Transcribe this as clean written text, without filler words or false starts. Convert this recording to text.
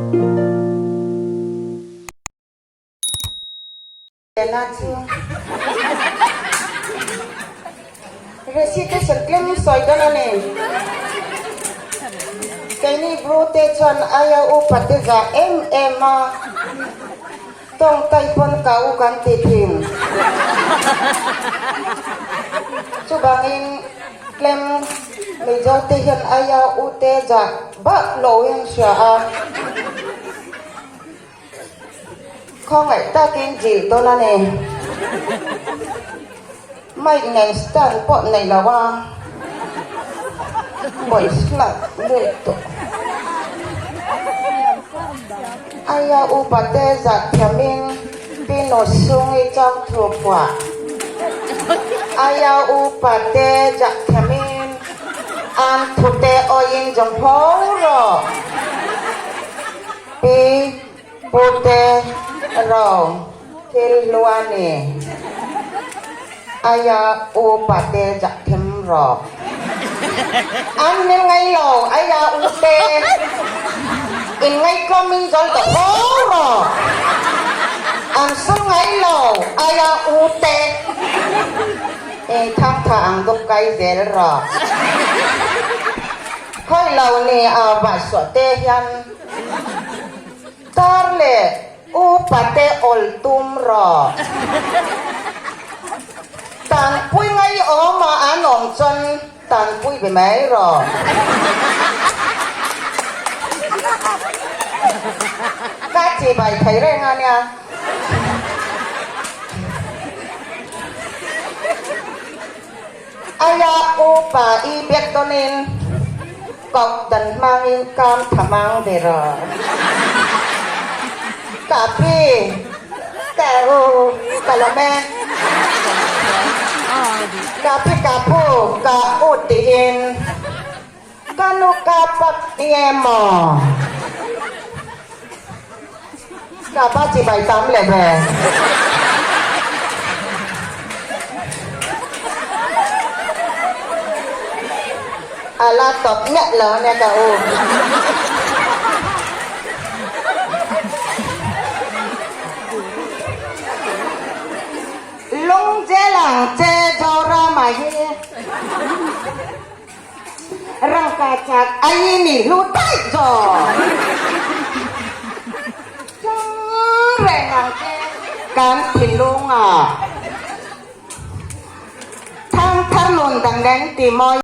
Ena chu recitation tlem sawi dawn a ni. Keini Bru te chuan aia upa te zah em em a, tawngtai pawn ka u kan ti thin. Chuvangin tlem Mizo te hian aia u te zah bak lo in hria a. Khawngaih takin zilh dawn a ni. Mic nen stand pawh nei lo a, pawisa lut tawh. Aia upa te zah thiamin Pinu Sungi chang thu phuah. Aia upa te zah thiamin an thute awiin zawng pho rawh. Pi Pute ro thil hlua ni aia upa te zah them rawh. An min ngai lo aia u te in ngaihtlawm in zawl tawh tho rawh. An sul ngai lo aia u te in thangtha ang dup kai zel rawh. Khawi lo ni a vahsuah te hian Tar leh upa te awl tum rawh. Tanpui ngai awm a an awm chuan tanpui ve mai rawh. Ka chibai thei reng a nia. Aia upa i biak dawnin koh dan hmangin kam tha mang ve rawh. Ka pi, ka u, ka lawm e. Ka pi ka pu, ka u tiin ka nu ka pak nge maw? Ka pa chibai tam leh ve. A la tawp miah lo ania ka u. Lung zel ang che Zorama hi. Rangka chak ai ni hlu daih zawk. Chang reng ang che kan thinlung ah. Thang thar nun dang reng ti mawi.